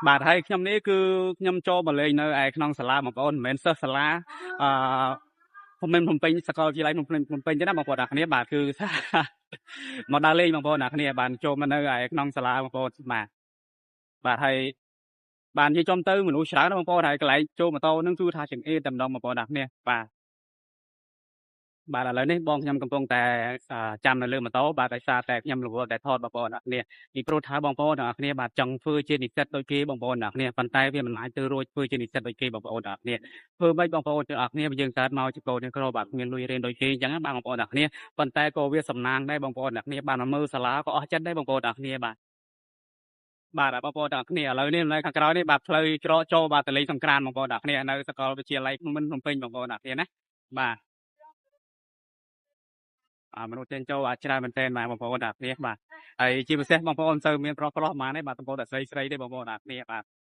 បាទហើយខ្ញុំនេះគឺខ្ញុំចូលមកលេងនៅឯក្នុងសាលាបងប្អូនមិនមែនសិស្សសាលាអឺភ្នំពេញភ្នំពេញសាកលវិទ្យាល័យភ្នំពេញភ្នំពេញទេណាបងប្អូនទាំងគ្នាបាទគឺថាមកដើរលេងបងប្អូនទាំងគ្នាបានចូលមកនៅឯក្នុងសាលាបងប្អូនបាទបាទហើយបាននិយាយចំទៅមនុស្សច្រើនណាស់បងប្អូនហើយកន្លែងចូលម៉ូតូហ្នឹងគឺថាចង្អេរតែម្ដងបងប្អូនទាំងគ្នាបាទបាទឥឡូវនេះបងខ្ញុំកំពុងតែចាំនៅលើម៉ូតូបាទដោយសារតែខ្ញុំរវល់តែថតបងប្អូនទាំងគ្នាពីព្រោះថាបងប្អូនទាំងអស់គ្នាបាទចង់ធ្វើជានិស្សិតដូចគេបងប្អូនទាំងអស់គ្នាប៉ុន្តែវាមិនអាចទៅរួចធ្វើជានិស្សិតដូចគេបងប្អូនទាំងអស់គ្នាធ្វើម៉េចបងប្អូនទាំងអស់គ្នាយើងកើតមកជាកូននេះក្របាទគ្មានលុយរៀនដូចគេអញ្ចឹងណាបាទបងប្អូនទាំងអស់គ្នាប៉ុន្តែក៏វាសំណាងដែរបងប្អូនទាំងអស់គ្នាបានមកមើលសាលាក៏អស់ចិត្តដែរបងប្អូនទាំងអស់គ្នាបាទបាទបងប្អូនទាំងអស់គ្នាឥឡូវនេះនៅខាងក្រោយនេះបាទផ្លូវច្រកចូលបាទតលេងសង្ក្រានបងប្អូនទាំងអស់គ្នានៅសាកលវិទ្យាល័យភ្នំពេញភ្នំពេញបងប្អូនទាំងអស់គ្នាណាបាទអាមនុស្សចេញចូលអាចច្រើនមែនទែនបាទបងប្អូនទាំងអស់គ្នាបាទហើយជាពិសេសបងប្អូនសូវមានប្រុសប្រុសហ្មងទេបាទបងប្អូនតែស្រីស្រីទេបងប្អូនទាំងអស់គ្នាបាទ។